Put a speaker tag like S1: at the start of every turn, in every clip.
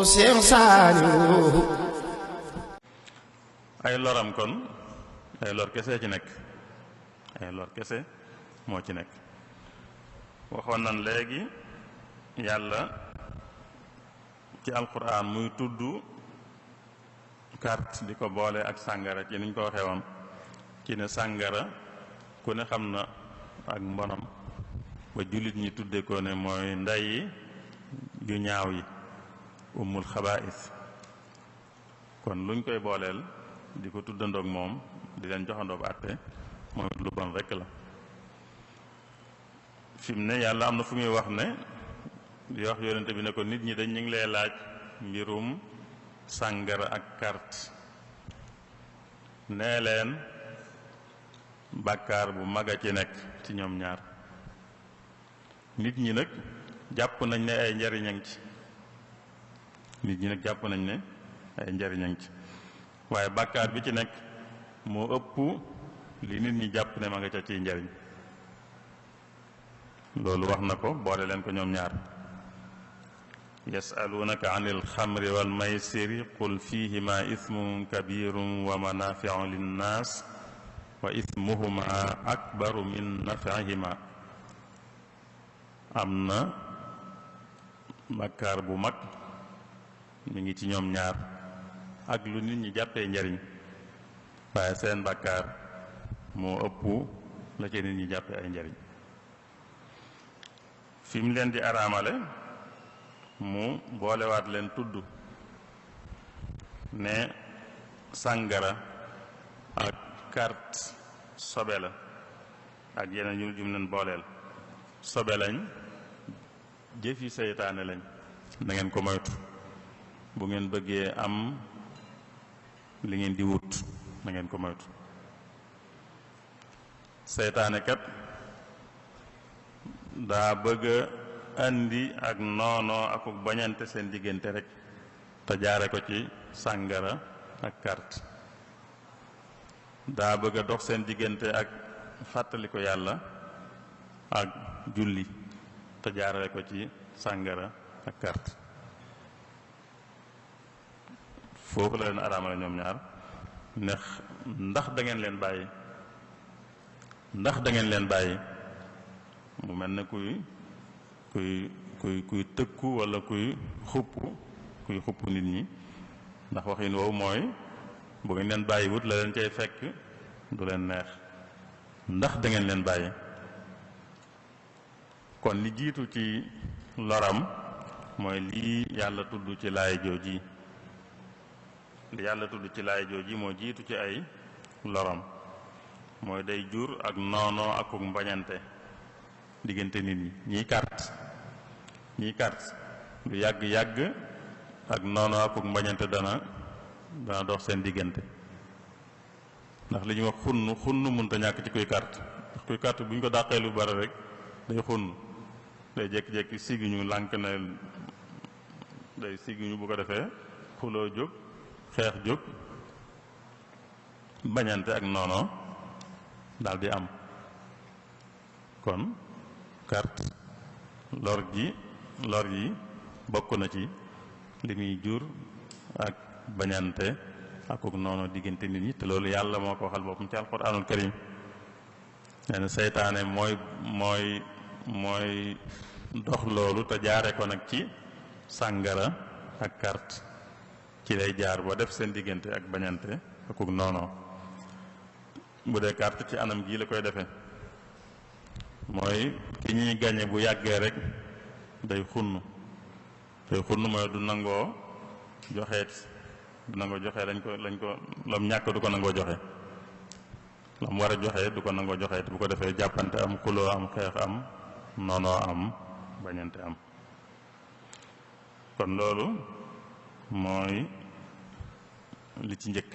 S1: Seex Saaliw
S2: ay loram kon ay lor kese ci nekk ay lor kese moo ci nekk waxoon nan léegi yàlla ci alquran muy tudd carte di ko boole ak sàngara ci niñ ko waxee woon ci ne sàngara ku ne xam na ak mbonam ba jullit ñi tudde ko ne mooy nday yu ñaaw yi umul xabaa'is kon luñ koy booleel di ko tuddandoog moom di leen joxandoob àtte moom lu bon rekk la fi mu ne yàlla am na fu muy wax ne di wax yonente bi ne ko nit ñi dañ ñu ngi lay laaj mbirum sàngara ak carte nee leen bàkkaar bu mag a ci nekk ci ñoom ñaar nit ñi nag jàpp nañ ne ay njariñang ci nit ñi nag jàpp nañ ne ay njariñang ci waaye bàkkaar bi ci nekk moo ëpp li nit ñi jàpp ne ma nga ca ciy njariñ loolu wax na ko boole leen ko ñoom ñaar yasalunaka an alxamri walmaysiri qul fihima ismun kabirun wa manafiu linnas wa ismuhuma akbaru min nafihima am na bàkkaar bu mag mi ngi ci ñoom ñaar ak lu nit ñi jàppee njariñ waaye seen bàkkaar moo ëpp la ci nit ñi jàppee ay njariñ fi mu leen di araamale mu boolewaat leen tudd ne sàngara ak carte sobe la ak yeneen yu jum leen booleel sobe lañ jëfi seytaane lañ na ngeen ko moytu bu ngeen bëggee am li ngeen di wut na ngeen ko moytu seytaane kat daa bëgg a andi ak noonoo ak bañante seen diggante rek te jaare ko ci sàngara ak carte daa bëgg a dox seen diggante ak fàttali ko yàlla ak julli te jaarale ko ci sàngara ak carte foofu la leen araamale ñoom ñaar ndax da ngeen leen bàyyi ndax da ngeen leen bàyyi mu mel ne kuy tëkku walla kuy xupp nit ñi ndax waxin woowu mooy bu ngeen leen bàyyi wut la leen cay fekk du leen neex ndax da ngeen leen bàyyi kon li jiitu ci loram mooy lii yàlla tudd ci laay jooji li yàlla tudd ci laay jooji moo jiitu ci ay loram mooy day jur ak noonoo ak mbañante diggante nit ñi ñiy carte lu yàgg-yàgg ak noonoo ak mbañante dana dox seen diggante ndax li ñuy wax xunn mënta ñàkk ci kuy carte ndax kuy carte bu ñu ko dàqee lu bari rek day xunn day jékki-jékki siguñu lànk ne day siguñu bu ko defee xuloo jóg xeex jóg bañante ak noonoo daal di am kon carte lor yi bokk na ci li muy jur ak bañante akuk noonu diggante nit ñi te loolu yàlla moo ko waxal boppam ci alquranul karim nee na seytaane mooy dox loolu te jaare ko nag ci sàngara ak carte ci lay jaar ba def seen diggante ak bañante akuk noonoo bu dee carte ci anam gii la koy defee mooy ki ñuy gañe bu yàggee rek day xunn mooy du nangoo joxeet du nangoo joxe lañ ko lam ñàkk du ko nangoo joxe lam war a joxe du ko nangoo joxe te bu ko defee jàppante am xuloo am xeex am noonoo am bañante am kon loolu mooy li ci njëkk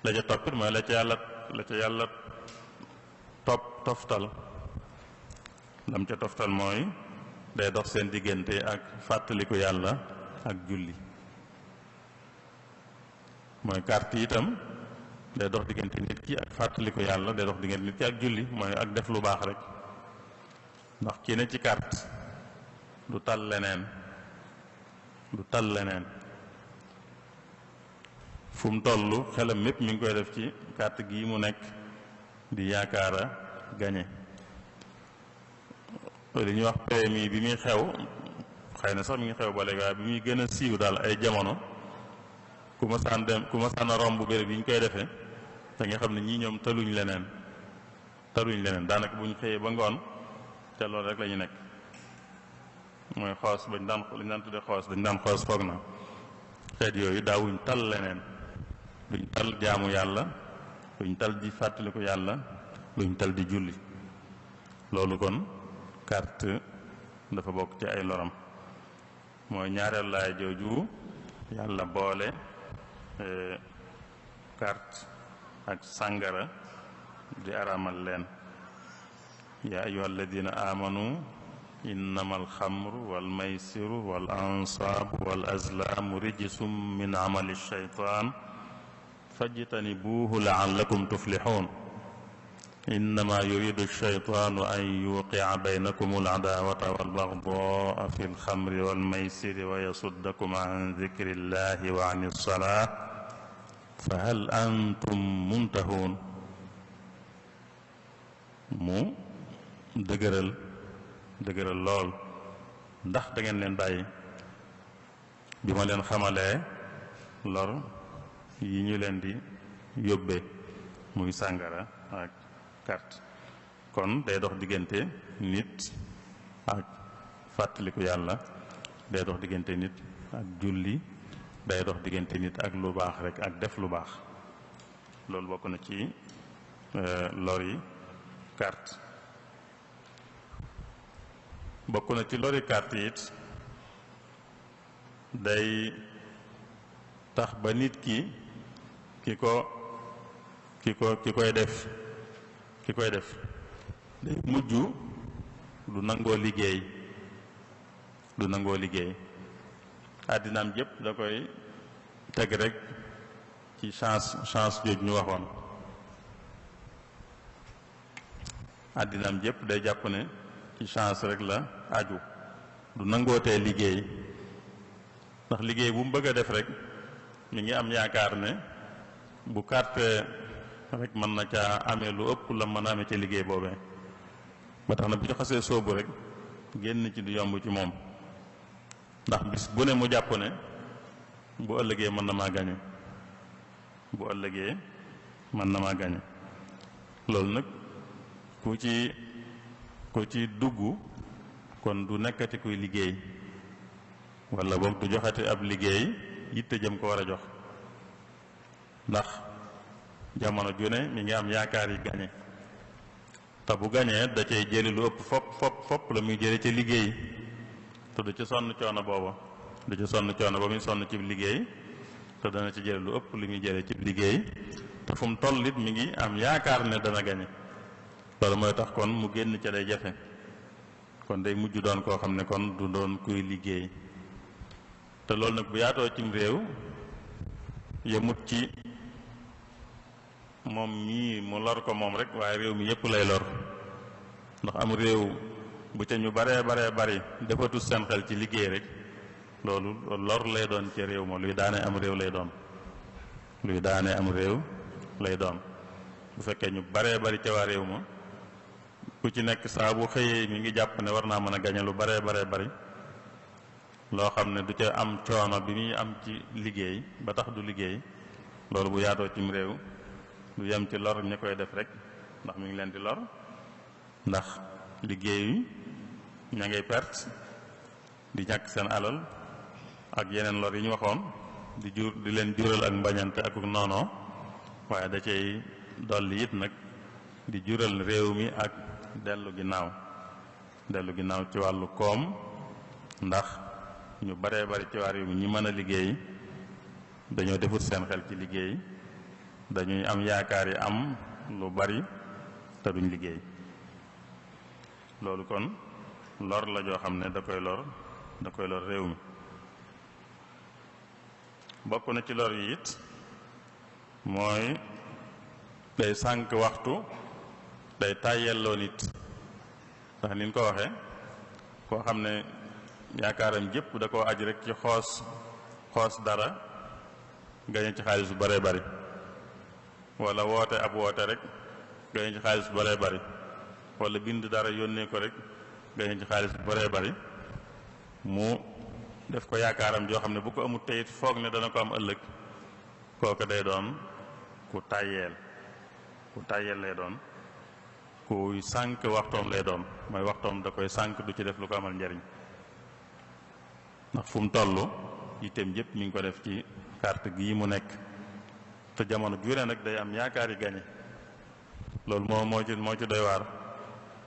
S2: la ca toppit mooy la ca yàlla toftal lam ca toftal mooy day dox seen diggante ak fàttaliku yàlla ak julli mooy carte itam day dox diggante nit ki ak fàttaliku yàlla day dox diggante nit ki ak julli mooy ak def lu baax rek ndax kii ne ci carte du tal leneen du tal leneen fu mu toll xelam mépp mi ngi koy def ci carte gii mu nekk di yaakaar a gañe li ñuy wax PMI bi muy xew xëy na sax mi ngi xew ba léegi waaye bi muy gën a siiw daal ay jamono ku ma saan a romb béréb yi ñu koy defee da nga xam ne ñii ñoom taluñ leneen daanaka bu ñu xëyee ba ngoon te loolu rek la ñu nekk mooy xoos bañ daan li ñu daan tuddee xoos dañ daan xoos foog na xeet yooyu daawuñ tal leneen duñ tal jaamu yàlla duñ tal di fàttaliku yàlla duñ tal di julli loolu kon carte dafa bokk ci ay loram mooy ñaareel laay jooju yàlla boole carte ak sàngara di araamal leen yaa ayyuha alladina amanu innama alxamru walmaysiru wal ansaabu wal azlaamu rijsum min amali shaytaan fajtanibuuhu laallakum tuflixuun innama yuridu shaytaanu an yuqica baynakum alcadaawata walbagdaa fi alxamri walmaysiri wa yasuddakum an dikri llahi wa an alsalaa fa hal antum muntahuun mu dëgëral lool ndax da ngeen leen bàyyi bi ma leen xamalee lor yi ñu leen di yóbbee muy sàngara ak carte kon day dox diggante nit ak fàttaliku yàlla day dox diggante nit ak julli day dox diggante nit ak lu baax rek ak def lu baax loolu bokk na ci lor yi carte bokk na ci lori carte it day tax ba nit ki koy def day mujj du nangoo liggéey àddinaam jëpp da koy teg rek ci chance jooju ñu waxoon àddinaam jëpp day jàpp ne ci chance rek la aju du nangootee liggéey ndax liggéey bu mu bëgg a def rek mi ngi am yaakaar ne bu carte rek mën na caa amee lu ëpp la mën a amee ci liggéey boobee ba tax na bu ñu xasee sóobu rek génn ci du yomb ci moom ndax bis bu ne mu jàpp ne bu ëllëgee mën na maa gañe loolu nag ku ci dugg kon du nekkati kuy liggéey walla boog du joxati ab liggéey yitte jëm ko war a jox ndax jamono ju ne mi ngi am yaakaar yi gañe te bu gañee da cay jëli lu ëpp fopp la muy jële ci liggéey te du ci sonn coono booba ba muy sonn ci liggéey te dana ci jële lu ëpp li muy jële ci liggéey te fu mu toll it mi ngi am yaakaar ne dana gañe loolu mooy tax kon mu génn ca day jafe kon day mujj doon koo xam ne kon du doon kuy liggéey te loolu nag bu yaatoo cim réew yemut ci moom mii mu lor ko moom rek waaye réew mi yépp lay lor ndax am réew bu ca ñu baree bari defatu seen xel ci liggéey rek loolu lor lay doon ci réew ma luy daane am réew lay doon bu fekkee ñu baree bari ca waa réew ma ku ci nekk saa bu xëyee mi ngi jàpp ne war naa mën a gañe lu baree bari loo xam ne du ca am coono bi muy am ci liggéey ba tax du liggéey loolu bu yaatoo cim réew du yem ci lor ñi koy def rek ndax mi ngi leen di lor ndax liggéey ña ngay perte di ñàkk seen alal ak yeneen lor yi ñu waxoon di leen jural ak mbañante ak noonoo waaye da cay dolli it nag di jural réew mi ak dellu ginnaaw ci wàllu koom ndax ñu baree bari ci waa réew mi ñi mën a liggéey dañoo defut seen xel ci liggéey dañuy am yaakaar yi am lu bari te duñ liggéey loolu kon lor la joo xam ne da koy lor réew mi bokk na ci lor yi it mooy day sànk waxtu day tàyyelloo nit ndax ni ñu ko waxee koo xam ne yaakaaram jëpp da koo aj rek ci xoos dara gañe ci xaalis bu bëree bëri wala woote ab woote rek gañe ci xaalis bu bëree bëri wala bind dara yónnee ko rek gañe ci xaalis bu bëree bëri mu def ko yaakaaram joo xam ne bu ko amul teyit foog ne dana ko am ëllëg kooku day doon ku tàyyeel lay doon kuy sànq waxtoom lay doon mooy waxtoom da koy sànq du ci def lu ko amal njariñ ndax fu mu toll itam yëpp mi ngi ko def ci carte gii mu nekk te jamono jure nag day am yaakaar yi gañe loolu moo ci doy waar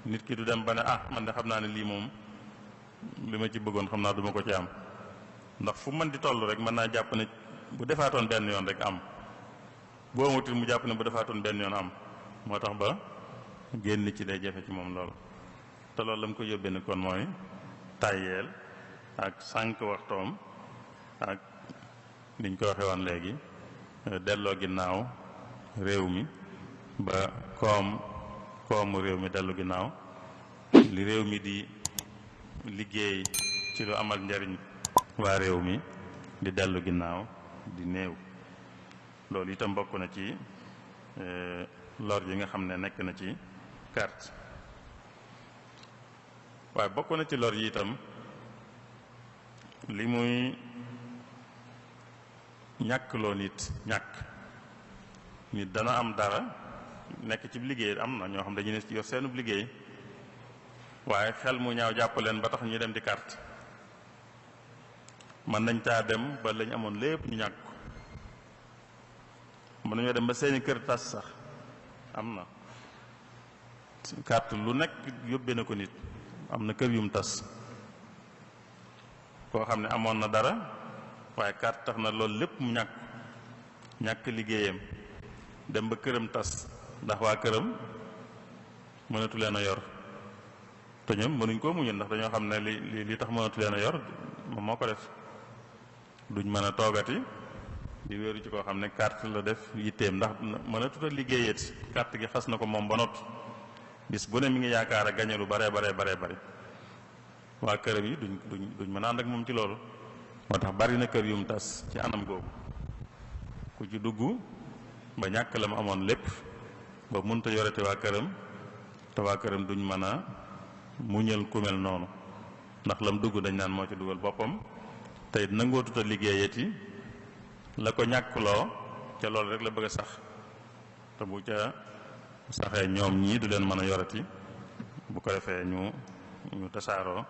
S2: nit ki du dem ba ne man de xam naa ne lii moom li ma ci bëggoon xam naa duma ko ci am ndax fu mën di toll rek mën naa jàpp ne bu defaatoon benn yoon rek am boo amatul mu jàpp ne bu defaatoon benn yoon am moo tax ba génn ci day jafe ci moom loolu te loolu la mu ko yóbbee ne kon mooy tàyyeel ak sànq waxtoom ak niñ ko waxee woon léegi delloo ginnaaw réew mi ba koomu réew mi dellu ginnaaw li réew mi di liggéey ci lu amal njariñ waa réew mi di dellu ginnaaw di néew loolu itam bokk na ci lor yi nga xam ne nekk na ci carte waaye bokk na ci lor yi itam li muy ñàkkloo nit dana am dara nekk ci liggéey am na ñoo xam dañu ne yor seenub liggéey waaye xel mu ñaaw jàpp leen ba tax ñu dem di carte mën nañ caa dem ba lañ amoon lépp ñu ñàkk ko mën nañoo dem ba seeni kër tas sax am na carte lu nekk yóbbee na ko nit am na kër yum tas koo xam ne amoon na dara waaye carte tax na loolu lépp mu ñàkk liggéeyam dem ba këram tas ndax waa këram mënatu leen a yor te ñoom mënuñ koo muñul ndax dañoo xam ne li tax mënatu leen a yor moom moo ko def duñ mën a toogati di wéeru ci koo xam ne carte la def yitteem ndax mënatut a liggéeyati carte gi xas na ko moom ba noppi bis bu ne mi ngi yaakaar a gañe lu bare bari waa këram yi duñ mën a ànd ak moom ci loolu moo tax bari na kër yum tas ci anam googu ku ci dugg ba ñàkk la mu amoon lépp ba mënta yorete waa këram te waa këram duñ mën a muñal ku mel noonu ndax lam dugg dañ naan moo ci dugal boppam te it nangootuta liggéeyati la ko ñàkkloo ca loolu rek la bëgg a sax te bu ca saxee ñoom ñii du leen mën a yorati bu ko defee ñu tasaaroo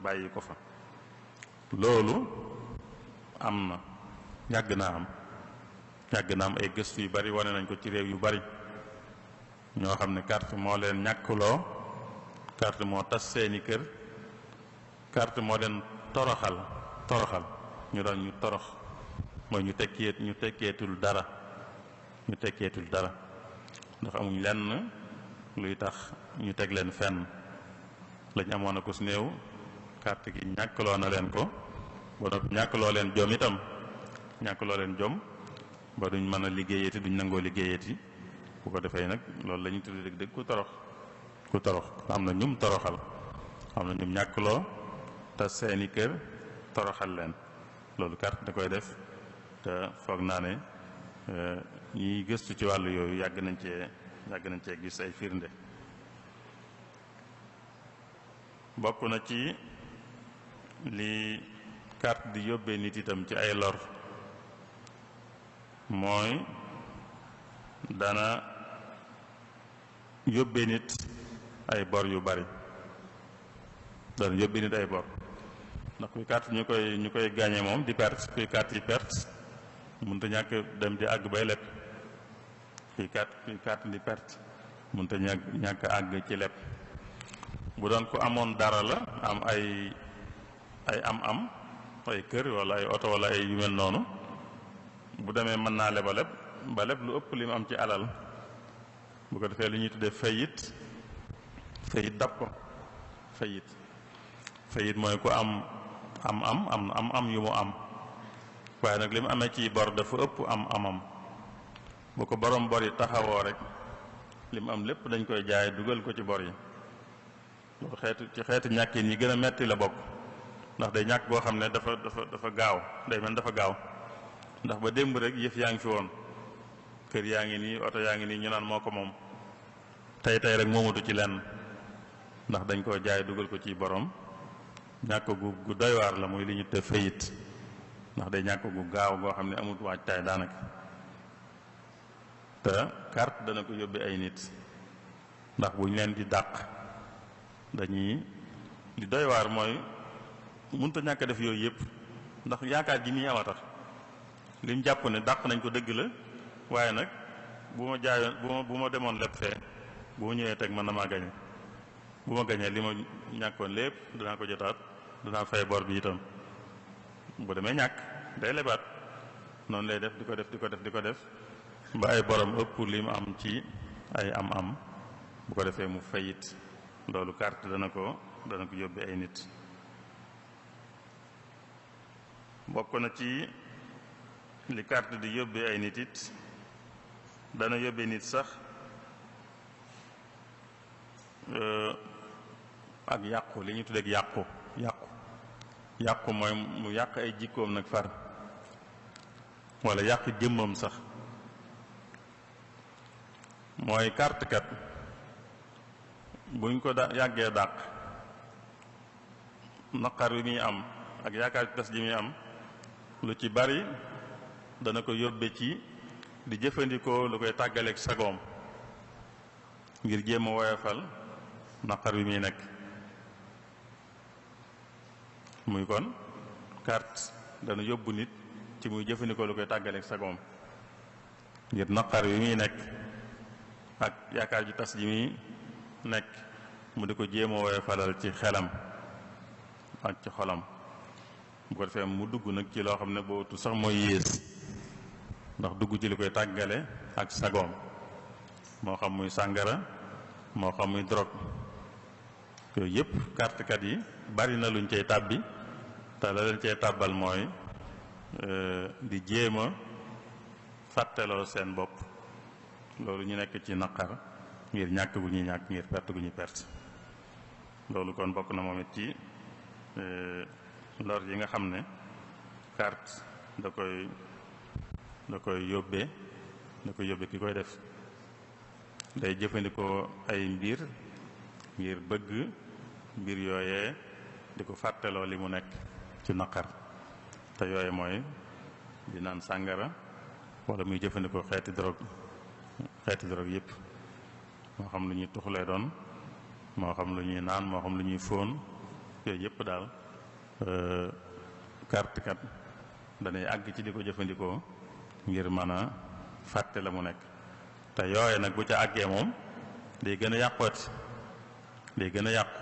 S2: bàyyi ko fa loolu am na yàgg naa am ay gëstu yu bari wane nañ ko ci réew yu bari ñoo xam ne carte moo leen ñàkkloo carte moo tas seeni kër carte moo leen toroxal ñu doon ñu torox mooy ñu tekkeetul dara ndax amuñ lenn luy tax ñu teg leen fenn lañ amoon a ko su néew carte gi ñàkkloo na leen ko ba noppi ñàkkloo leen jom itam ba duñ mën a liggéeyati duñ nangoo liggéeyati bu ko defee nag loolu la ñuy tudd dëgg ku torox am na ñum toroxal am na ñum ñàkkloo te seeni kër toroxal leen loolu carte da koy def te foog naa ne ñiy gëstu ci wàllu yooyu yàgg nañ cee gis ay firnde bokk na ci li carte di yóbbee nit itam ci ay lor mooy dana yóbbee nit ay bor yu bari dana yóbbee nit ay bor ndax kuy carte ñu koy gagné moom di perte kuy carte yi perte mënut a ñàkk dem di àgg bay leb kuy carte di perte mënut a ñàkk àgg ci leb bu doon ko amoon dara la am ay am ay kër wala ay oto wala ay yu mel noonu bu demee mën naa leba leb ba leb lu ëpp li mu am ci alal bu ko defee li ñuy tuddee fayit dab ko fayit mooy ku am yu mu am waaye nag li mu amee ci bor dafa ëpp amam bu ko borom bor yi taxawoo rek li mu am lépp dañ koy jaay dugal ko ci bor yi loolu ci xeetu ñàkkin yi gën a metti la bokk, ndax day ñàkk goo xam ne dafa gaaw, day mel dafa gaaw, ndax ba démb rek yëf yaa ngi fi woon, kër yaa ngi nii, oto yaa ngi nii, ñu naan moo ko moom, tey rek moomatu ci lenn, ndax dañ koo jaay dugal ko ci borom. ñàkk gu doy waar la, muy li ñu te fayit, ndax day ñàkk gu gaaw goo xam ne amut waajtaay daanaka. te carte dana ko yóbbe ay nit, ndax buñ leen di dàq dañuy, li doy waar mooy mënut a ñàkk def yooyu yëpp, ndax yaakaar ji muy am a tax lim jàpp ne dàq nañ ko dëgg la, waaye nag bu ma jaayoon bu ma demoon lépp fee, bu ma ñëwee teg man na maa gañe, bu ma gañee li ma ñàkkoon lépp danaa ko jotaat, danaa fay bor bi itam. bu demee ñàkk day lebaat, noonu lay def di ko def ba ay borom ëpp li mu am ci ay am bu ko defee mu fayit. loolu carte dana ko yóbbe ay nit. bokk na ci li carte di yóbbe ay nit it, dana yóbbe nit sax ak yàqu, li ñu tuddee yàqu mooy mu yàq ay jikkoom nag far, wala yàq jëmmam sax. mooy carte kat buñ ko yàggee dàq, naqar wi muy am ak yaakaar ci tas ji muy am, lu ci bari dana ko yóbbe ci di jëfandikoo lu koy tàggaleeg sagoom ngir jéem a woyofal naqar wi muy nekk. muy kon carte dana yóbbu nit ci muy jëfandikoo lu koy tàggaleeg sagoom ngir naqar wi muy nekk ak yaakaar ji tas ji muy nekk, mu di ko jéem a woyofalal ci xelam ak ci xolam. bu ko defee mu dugg nag ci loo xam ne bootu sax mooy yées, ndax dugg ci li koy tàggale ak sagoom, moo xam muy sàngara, moo xam muy drogue. yooyu yëpp kartekat yi bari na luñ cay tàbbi, te la leen cay tàbbal mooy di jéem a fàtteloo seen bopp loolu ñu nekk ci naqar, ngir ñàkk gu ñuy ñàkk, ngir perte gu ñuy perte. loolu kon bokk na moom it ci lor yi nga xam ne carte da koy yóbbee ki koy def. day jëfandikoo ay mbir ngir bëgg mbir yooyee di ko fàtteloo li mu nekk ci naqar, te yooye mooy di naan sàngara, wala muy jëfandikoo xeeti drogue yëpp, moo xam lu ñuy tuxlee doon, moo xam lu ñuy naan, moo xam lu ñuy fóon. yooyu yëpp daal carte kat danay àgg ci di ko jëfandikoo ngir mën a fàtte la mu nekk. te yooye nag bu ca àggee moom day gën a yàqooti, day gën a yàqu.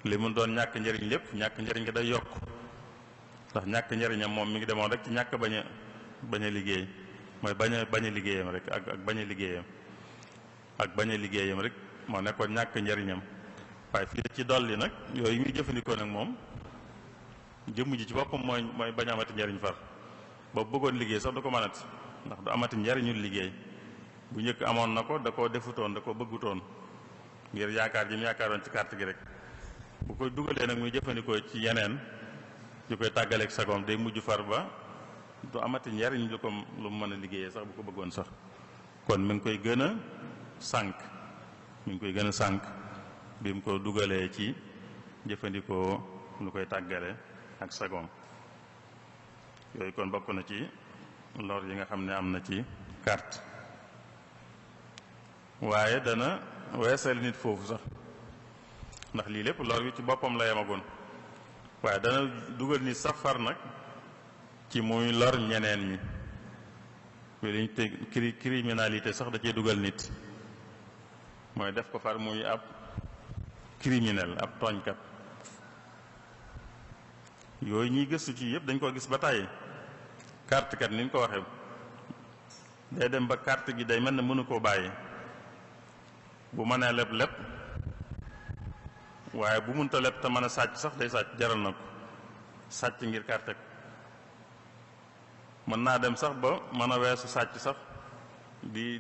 S2: li mu doon ñàkk njëriñ lépp, ñàkk njëriñ nga day yokk, ndax ñàkk njëriñam moom mi ngi demoon rek ci ñàkk bañ a liggéey, mooy bañ a liggéeyam rek ak bañ a liggéeyam rek moo nekkoon ñàkk njëriñam. waaye fii ci dolli nag yooyu muy jëfandikoo nag moom jëmm ji ci boppam mooy bañ a amati njëriñ far. boobu bëggoon liggéey sax du ko mënati, ndax du amati njëriñul liggéey. bu njëkk amoon na ko, da koo defutoon, da koo bëggutoon ngir yaakaar ji mu yaakaaroon ci carte gi rek. bu koy dugalee nag muy jëfandikoo ci yeneen yu koy tàggaleeg sagoom, day mujj far ba du amati njariñ lu mu mën a liggéeyee sax bu ko bëggoon sax. kon mi ngi koy gën a sànk bi mu ko dugalee ci jëfandikoo lu koy tàggale ak sagoom. yooyu kon bokk na ci lor yi nga xam ne am na ci carte. waaye dana weesal nit foofu sax, ndax lii lépp lor wi ci boppam la yemagoon, waaye dana dugal nit sax far nag ci muy lor ñeneen ñi. li ñu te criminalité sax da cee dugal nit, mooy def ko far muy ab criminel, ab tooñkat. yooyu ñuy gëstu ci yëpp dañ ko gis ba tàyyi. carte kat ni ñu ko waxee, day dem ba carte gi day mel ne mënu koo bàyyi. bu mënee leb waaye bu mënta leb te mën a sàcc sax day sàcc, jaral na ko sàcc ngir carte ko. mën naa dem sax ba mën a weesu sàcc sax di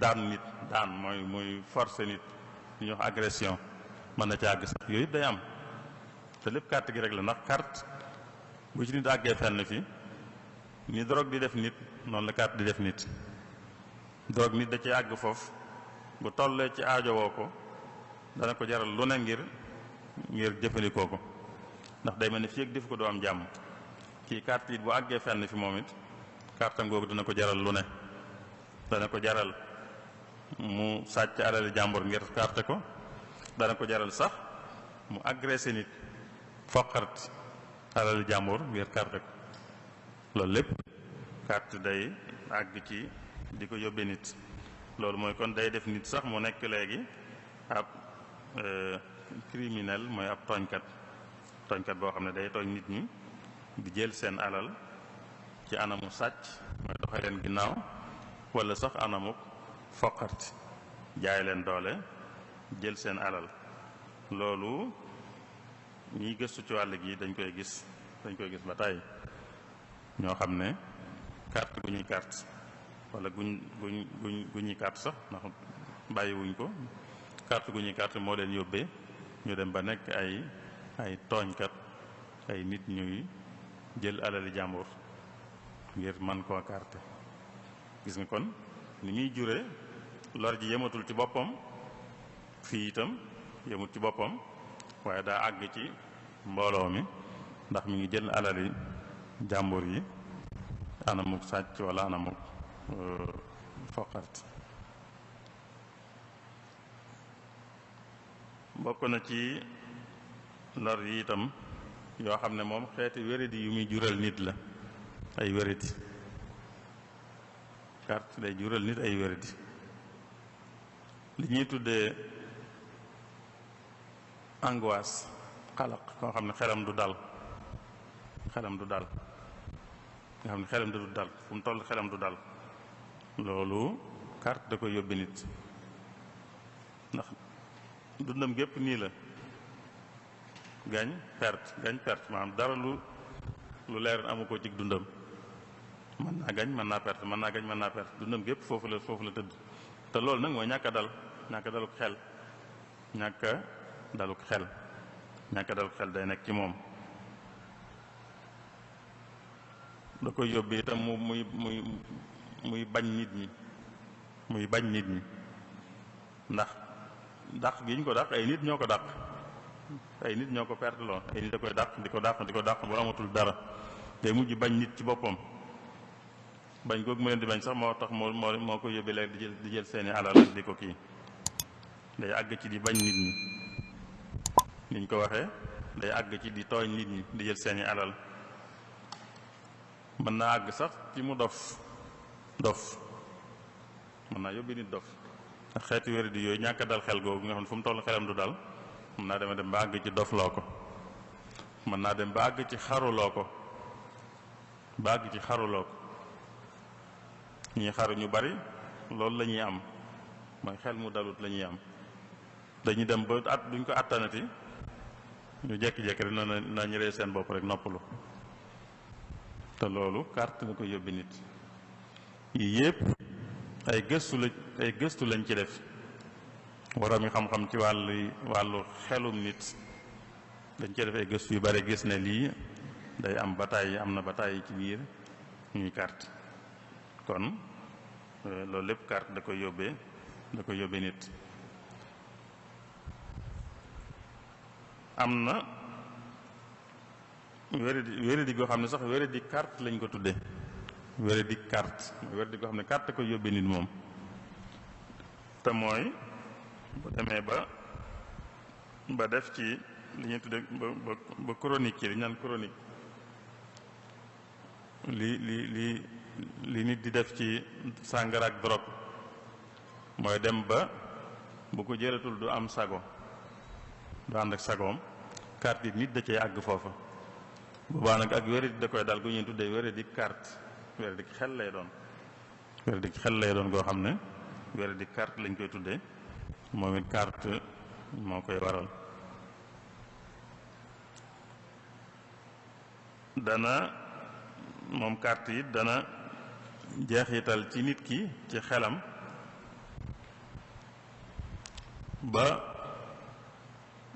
S2: daan nit, daan mooy forcer nit ñuy wax agression mën na ci àgg sax yooyu yëpp day am te lépp carte gi rek la ndax carte bu ci nit àggee fenn fi ni drogue di def nit noonu la carte di def nit. drogue nit da ci àgg foofu bu tollee ci aajowoo ko dana ko jaral lu ne ngir jëfandikoo ko ndax day mel ni fii ak def ko doo am jàmm. kii carte yi bu àggee fenn fi moom it carte am googu dana ko jaral lu ne dana ko jaral mu sàcc alali jàmbur ngir carte ko dana ko jaral sax mu agressé nit foqart alali jàmbur ngir carte ko loolu lépp carte day àgg ci di ko yóbbee nit. loolu mooy kon day def nit sax mu nekk léegi ab criminel mooy ab tooñkat boo xam ne day tooñ nit ñi di jël seen alal ci anamu sàcc mooy doxe leen ginnaaw wala sax anamuk foqarti jaay leen doole jël seen alal. loolu ñiy gëstu ci wàll gi dañ koy gis ba tey ñoo xam ne carte gu ñuy carte wala gu ñuy carte sax ndax bàyyiwuñ ko carte gu ñuy carte moo leen yóbbee ñu dem ba nekk ay tooñkat ay nit ñuy jël alali jàmbur ngir man koo carte. gis nga kon ni muy jure lor ji yematul ci boppam fii itam yemut ci boppam waaye daa àgg ci mbooloo mi ndax mi ngi jël alali jàmbur yi anamuk sàcc wala anamuk foqart. bokk na ci lor yi itam yoo xam ne moom xeeti wéradi yu muy jural nit la ay wéradi carte day jural nit ay wéradi li ñuy tuddee angoisse xalaq koo xam ne xelam du dal nga xam ne xelam du dal fu mu toll xelam du dal loolu carte da koy yóbbi nit ndax dundam gépp nii la gañ perte maanaam dara lu leer amu ko ci dundam mën naa gañ mën naa perte dundam gépp foofu la tëdd te loolu nag mooy ñàkk a daluk xel ñàkk a daluk xel day nekk ci moom. da koy yóbbee itam muy bañ nit ñi ndax dàq gi ñu ko dàq ay nit ñoo ko dàq ay nit ñoo ko perte loon ay nit a koy dàq di ko dàq bu amatul dara day mujj bañ nit ci boppam bañ googu mu leen di bañ sax moo tax moo ko yóbbee léegi di jël seeni alal ak di ko kii day àgg ci di bañ nit ñi niñ ko waxee day àgg ci di tooñ nit ñi di jël seeni alal mën naa àgg sax ci mu dof mën naa yóbbi nit dof ak xeeti wéradi yooyu ñàkk dal xel googu nga xam ne fu mu toll xelam du dal mën naa dem ba àgg ci dofloo ko mën naa dem ba àgg ci xaruloo ko ñii xaru ñu bari loolu la ñuy am mooy xel mu dalut la ñuy am dañuy dem ba duñ ko àttanati ñu jekki-jekki rek nañu ree seen bopp rek noppalu te loolu carte na ko yóbbi nit. yii yëpp ay gëstu lañ ci def waroom yi xam-xam ci wàllu xelum nit dañ ci def ay gëstu yu bari gis ne lii day am na bataay ci biir ñuy carte kon loolu lépp carte da koy yóbbee nit. am na wéradi goo xam ne sax wéradi carte lañ ko tudde wéradi carte mooy wéradi goo xam ne carte koy yóbbee nit moom te mooy bu demee ba def ci li ñuy tudde ba chronique yi li ñu naan chronique li nit di def ci sàngara ak drogue mooy dem ba bu ko jëlatul du am sago du ànd ak sagoom carte yi nit da cee àgg foofa boobaa nag ak wéradi da koy dal gu ñuy tuddee wéradi carte wéradi xel lay doon goo xam ne wéradi carte lañ koy tuddee moom it carte moo koy waral. moom carte yi dana jeexital ci nit ki ci xelam ba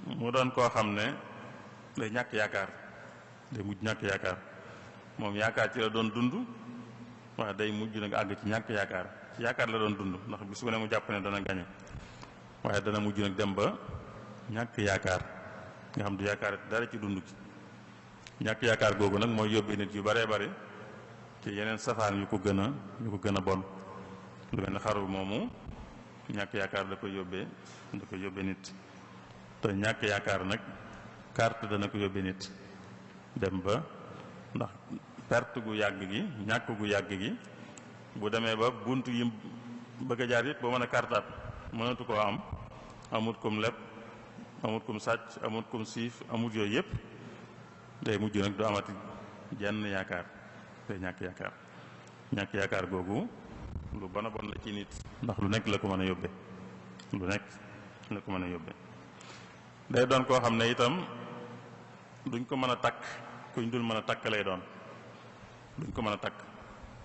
S2: mu doon koo xam ne day ñàkk yaakaar, day mujj ñàkk yaakaar. moom yaakaar ci la doon dund, waaye day mujj nag àgg ci ñàkk yaakaar. ci yaakaar la doon dund ndax bis bu ne mu jàpp ne dana gañe, waaye dana mujj nag dem ba ñàkk yaakaar, nga xam du yaakaar dara ci dund gi. ñàkk yaakaar googu nag mooy yóbbee nit yu baree bare ci yeneen safaan yu ko gën a bon. lu mel ne xaru moomu ñàkk yaakaar da koy yóbbee nit. te ñàkk yaakaar nag carte dana ko yóbbee nit dem ba, ndax perte gu yàgg gi, ñàkk gu yàgg gi bu demee ba bunt yi bëgg a jaar yëpp ba mën a kartaat mënatu koo am, amut kum leb, amut kum sàcc, amut kum siif, amut yooyu yëpp, day mujj nag du amati jenn yaakaar, day ñàkk yaakaar. ñàkk yaakaar googu lu bon a bon la ci nit, ndax lu nekk la ko mën a yóbbe, lu nekk la ko mën a yóbbe. day doon koo xam ne itam duñ ko mën a takk, kuñ dul mën a takk lay doon. duñ ko mën a takk,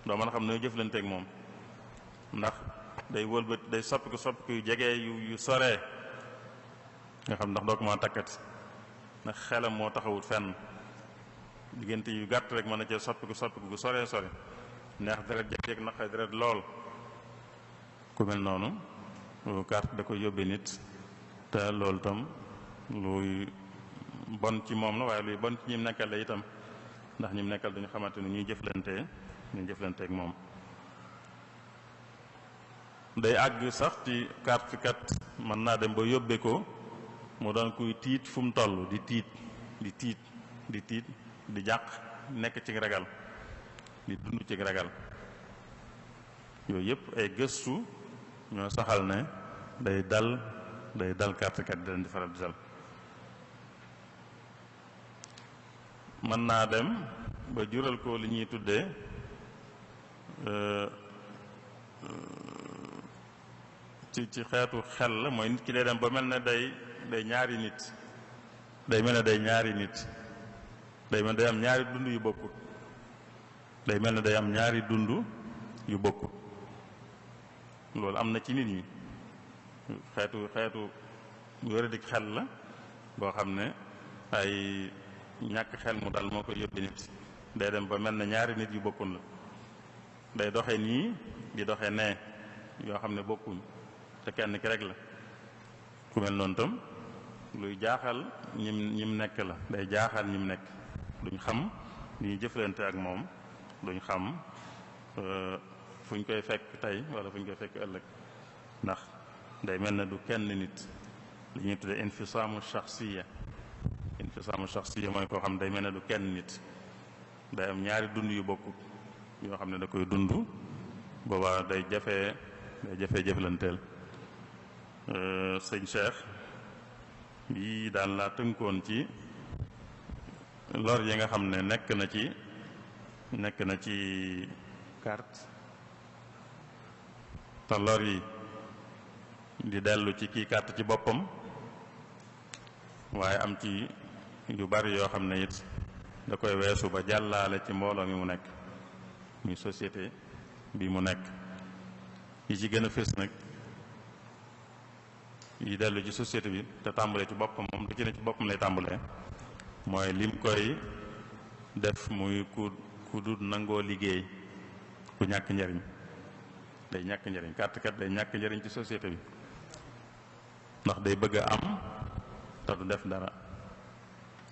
S2: doo mën a xam ne jëflanteeg moom, ndax day wëlbët, day soppiku yu jege yu soree nga xam ndax doo ko mën a takkati, ndax xelam moo taxawut fenn. diggante yu gàtt rek mën na cee soppiku gu soree sore, neex deret jeg naqay deret lool. ku mel noonu carte da koy yóbbee nit, te loolu tam luy bon ci moom la, waaye luy bon ci ñim nekkal la itam, ndax ñim nekkal dañu xamante ni ñuy jëflanteek moom. day àgg sax ci carte kat mën naa dem ba yóbbee ko mu doon kuy tiit fu mu toll, di tiit di jàq, nekk ci ragal, di dund ci ragal. yooyu yëpp ay gëstu ñoo saxal ne day dal carte kat di leen di faral di dal. mën naa dem ba jural ko li ñuy tuddee ci xeetu xel la, mooy nit ki day dem ba mel ne day ñaari nit, day mel ne day ñaari nit, day mel ne day am ñaari dund yu bokkut, day mel ne day am ñaari dund yu bokkut. loolu am na ci nit ñi, xeetu wéradik xel la boo xam ne ay ñàkk xel mu dal moo koy yóbbi nit. day dem ba mel ne ñaari nit yu bokkun la, day doxe nii di doxe nee, yoo xam ne bokkuñ, te kenn ki rek la. ku mel noonu tam luy jaaxal ñim nekk la, day jaaxal ñim nekk, duñ xam li ñuy jëflante ak moom, duñ xam fu ñu koy fekk tey wala fu ñu koy fekk ëllëg, ndax day mel ne du kenn nit. li ñuy tuddee infisaamu shaxsiya mooy koo xam day mel ne du kenn nit, day am ñaari dund yu bokkut yoo xam ne da koy dund, boobaa day jafe jëflanteel. sëñ Cheikh bii daan laa tënkoon ci lor yi nga xam ne nekk na ci carte, te lor yi di dellu ci kii carte ci boppam, waaye am ci yu bari yoo xam ne it da koy weesu ba jàllaale ci mbooloo mi mu nekk, muy société bi mu nekk. yi ci gën a fés nag yi dellu ci société bi te tàmbalee ci boppam, moom lu ci ne ci boppam lay tàmbalee, mooy lim koy def muy ku du nangoo liggéey, ku ñàkk njariñ. day ñàkk njariñ, carte kat day ñàkk njariñ ci société bi, ndax day bëgg a am te du def dara,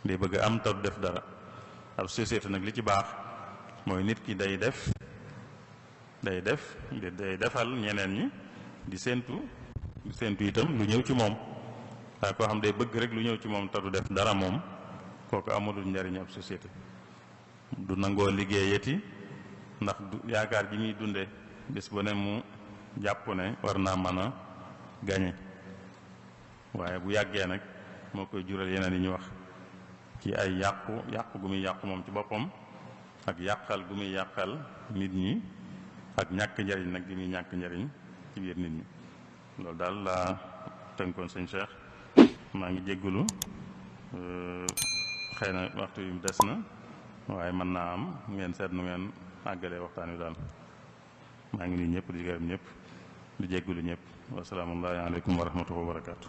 S2: day bëgg a am te du def dara. ab société nag li ci baax mooy nit ki day defal ñeneen ñi, di séentu itam lu ñëw ci moom. waaye koo xam day bëgg rek lu ñëw ci moom te du def dara, moom kooku amadul njariñ ab société. du nangoo liggéeyati, ndax yaakaar ji muy dunde bis bu ne mu jàpp ne war naa mën a gañe, waaye bu yàggee nag moo koy jural yeneen yi ñu wax ci ay yàqu gu muy yàqu moom ci boppam, ak yàqal gu muy yàqal nit ñi, ak ñàkk njariñ nag gi muy ñàkk njariñ ci biir nit ñi. loolu daal laa tënkoon sëñ Cheikh, maa ngi jéggulu xëy na waxtu yu des na, waaye mën naa am ngeen seet nu ngeen àggalee waxtaan wi daal. maa ngi nuyu ñëpp di gërëm ñëpp di jéggulu ñëpp. wa salaamullahi aleykum wa rahmatullahi wa barakaatu.